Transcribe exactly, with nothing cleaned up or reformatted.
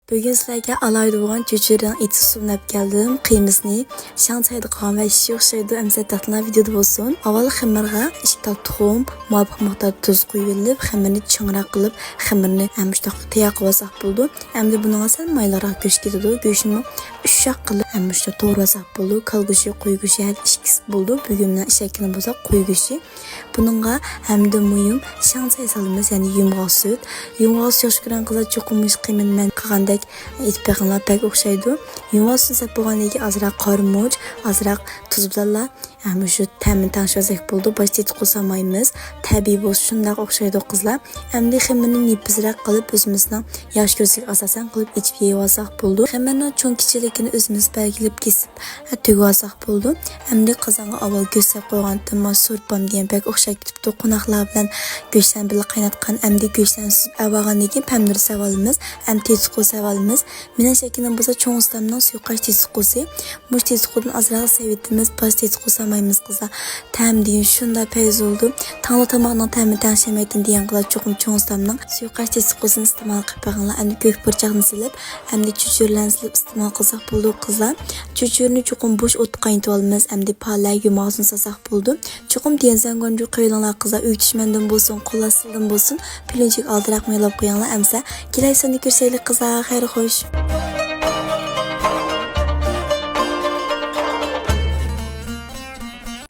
بۈگۈن سىلەرگە ئالاھىدە بولغان چۆچۈرىنىڭ ئېتىز ئۇسۇلىنى ئېلىپ كەلدىم. قىيمىسىنى شاڭ چايدا قىلغان ۋەھشىي ئوخشايدۇ. ئەمسە تەختىنا ۋىدېودا بولسۇن. ئاۋۋال خېمىرغا ئىككى تال تۇخۇم، مۇۋاپىق مىقداردا تۇز قۇيۇۋېلىپ، خېمىرنى چىڭراق قىلىپ، خېمىرنى ھەم مۇشۇنداق تەييار قىلىۋالساق بولىدۇ. ئەمدى بۇنىڭغا سەل مايلىراق گۆش كېتىدۇ. گۆشنىمۇ ئۇششاق قىلىپ ھەم مۇشۇنداق توغرىۋالساق بولىدۇ. كالا گۆشى، قوي گۆشى ھەر ئىككىسى بولىدۇ. بۈگۈن مېنىڭ ئىشلەتكىنىم بولسا قوي گۆشى. بۇنىڭغا ھەمدە مۇھىم شاڭ چاي سالىمىز، يەنى يۇمغاق سۈت. يۇمغاق سۈت ياخشى كۆرگەن قىزلار چوقۇم مۇشۇ قىيمىنى مەن قىلغاندەك ئېتىپ بېقىڭلار، بەك ئوخشايدۇ. يۇمغاق سۈتنى سەپ بولغاندىن كېيىن ئازراق قارىمۇچ، ئازراق تۇز بىلەنلا، ھە، مۇشۇ تەمىنى تەڭشىۋالساق بولىدۇ. باش تېتىققۇ سالمايمىز. تەبىئىي بولسا شۇنداق ئوخشايدۇ قىزلار. ئەمدى خېمىرنى نېپىزراق قىلىپ، ئۆزىمىزنىڭ ياخشى كۆرسەك ئاساسەن قىلىپ ئېچىپ يەيۋالساق بولىدۇ. خېمىرنىڭ چوڭ كىچىكلىكىنى ئۆزىمىز بەلگىلەپ كېسىپ، ھە، تۈگۈۋالساق بولىدۇ. ئەمدى قازانغا ئاۋۋال گۆش سېلىپ قويغانتىم، مانا سورپام دېگەن بەك ئوخشاپ كېتىپتۇ. قوناقلار بىلەن گۆشلەرنى بىللە قايناتقان. ئەمدى گۆشلەرنى سۈزۈپ ئەۋالغاندىن كېيىن پەملىرى سېلىۋالىمىز. ئەمدى تېتىتقۇ سېلىۋالىمىز. مېنىڭ ئىشلەتكىنىم بولسا چوڭ ئۇستامنىڭ سۇيۇقاش تېتىتقۇسى. مۇشۇ تېتىتقۇدىن ئازراق سېلىۋېتىمىز، باش تېتىتقۇ سالمايمىز قىزلار. تەم دېگەن شۇنداق پەيز بولىدۇ. تاڭلا تاماقنىڭ تەمى تەڭشىمەيدۇ دېگەن قىزلار چوقۇم چوڭ ئۇستامنىڭ سۇيۇقاش تېتىتقۇسىنى ئىستېمال قىلىپ بېقىڭلار. ئەمدى كۆك پۇرچاقنى سېلىپ، ئەمدى چۆچۈرىلەرنى سېلىپ ئىستېمال قىلساق بولىدۇ قىزلار. چۆچۈرىنى چوقۇم بوش ئوتتا قاينىتىۋالىمىز. ئەمدى پالە، يۇماق سۈتىنى سالساق بولىدۇ. چوقۇم دېگەن زەڭگۇەنجۇ قويۇۋېلىڭلار قىزلار، ئۆي چۈشمەندىن بولسۇن، قوللاشسىلدىن بولسۇن، پىلىنچىك ئالدىراق مايلاپ قويۇڭلار. ئەمسە كېلەر ساندا كۆرۈشەيلى قىزلار، خەير خوش.